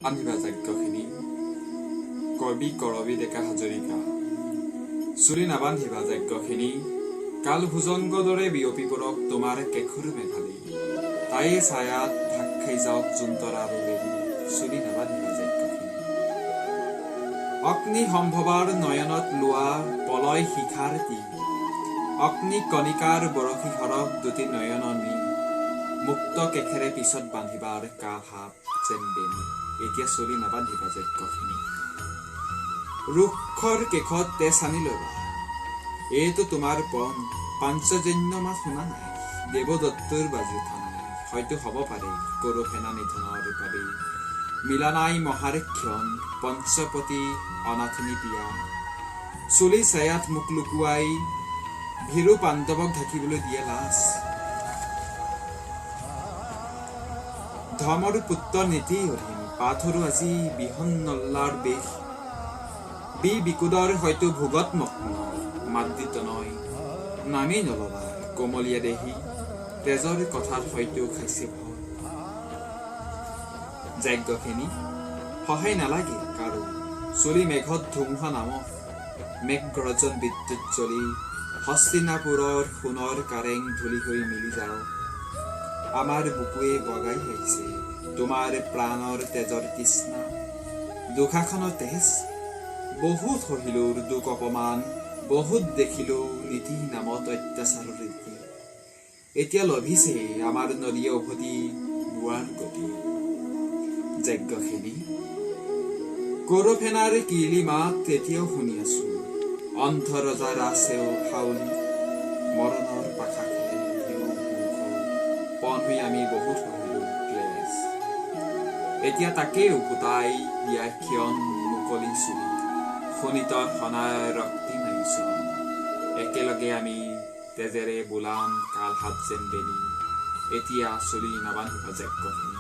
বান্ধিবা যাজ্ঞসেনী। কবি কৰবী ডেকা হাজৰিকা। চুলি নাবান্ধিবা যাজ্ঞসেনী, কাল ভুজংগ দৰে বিয়পি পৰক তোমাৰ কেশৰ মেঘালী, তাইয়ে ছায়াত ঢাক খাই যাওক জোনতৰা আৰু বেলি। চুলি নাবান্ধিবা যাজ্ঞসেনী। অগ্নি সম্ভৱাৰ নয়নত লোৱা পলয় শিখাৰ তি, অগ্নি কণিকাৰ বৰশী সৰক দুটি নয়ননি, মুক্ত কেশেৰে পিছত বান্ধিবাৰ কাল সাপ যেন বেণী। এতিয়া চুলি নাবান্ধিবা যজ্ঞসেনী। ৰুক্ষৰ কেশত তেজ সানি ল'বা, এইটো তোমাৰ পণ। পাঞ্চজন্য মাত শুনা নাই, দেৱদত্তৰ বাজি উঠা নাই। হয়তো হ'ব পাৰে কৌৰৱ সেনা নিধনৰ বাবে মিলা নাই মহাৰ ক্ষণ। পঞ্চপতি অনাথিনী পিয়া, চুলি ছায়াত মুখ লুকুৱাই ভীৰু পাণ্ডৱক ঢাকিবলৈ দিয়ে লাজ। ধৰ্মৰ পুত্ৰ নীতি অধীন পাথৰো আজি বিহন্নল্লাৰ বেশ। বি বিকুদৰ হয়তো ভোগত মগ্ন, মাতৃত নয় নামেই নলবা। কোমলীয়া দেহি তেজৰ কথাত হয়তো খাইছে ভয়। যাজ্ঞসেনী, সহায় নালাগে কাৰো। চুলি মেঘত ধুমুহা নামক, মেঘ গৰ্জন বিদ্যুৎ জ্বলি হস্তিনাপুৰৰ সোণৰ কাৰেং ধূলি হৈ মিলি যাওক। আমাৰ বুকুৱে বগাই আহিছে তোমাৰ প্ৰাণৰ তেজৰ তৃষ্ণা। দুঃশাসনৰ তেজ বহুত সহিলো, দুখ অপমান বহুত দেখিলো, নীতি নামত অত্যাচাৰৰ ৰীতি। এতিয়া লভিছে আমাৰ নদীয়ে উভতি বোৱাৰ গতি। যাজ্ঞসেনী, কৌৰৱ সেনাৰ কিৰিলি মাত এতিয়াও শুনি আছো। অন্ধ ৰজাৰ আছে হাউলি, মৰণৰ পাশা খেলে পণ হৈ আমি বহুত সহিলো ক্লেশ। এতিয়া তাকেই উভতাই দিয়া ক্ষণ। মুকলি চুলি শোণিতৰ সনাই ৰক্তিম আয়োজন, একেলগে আমি তেজেৰে বোলাম কাল সাপ যেন বেণী। এতিয়া চুলি নাবান্ধিবা যাজ্ঞসেনী।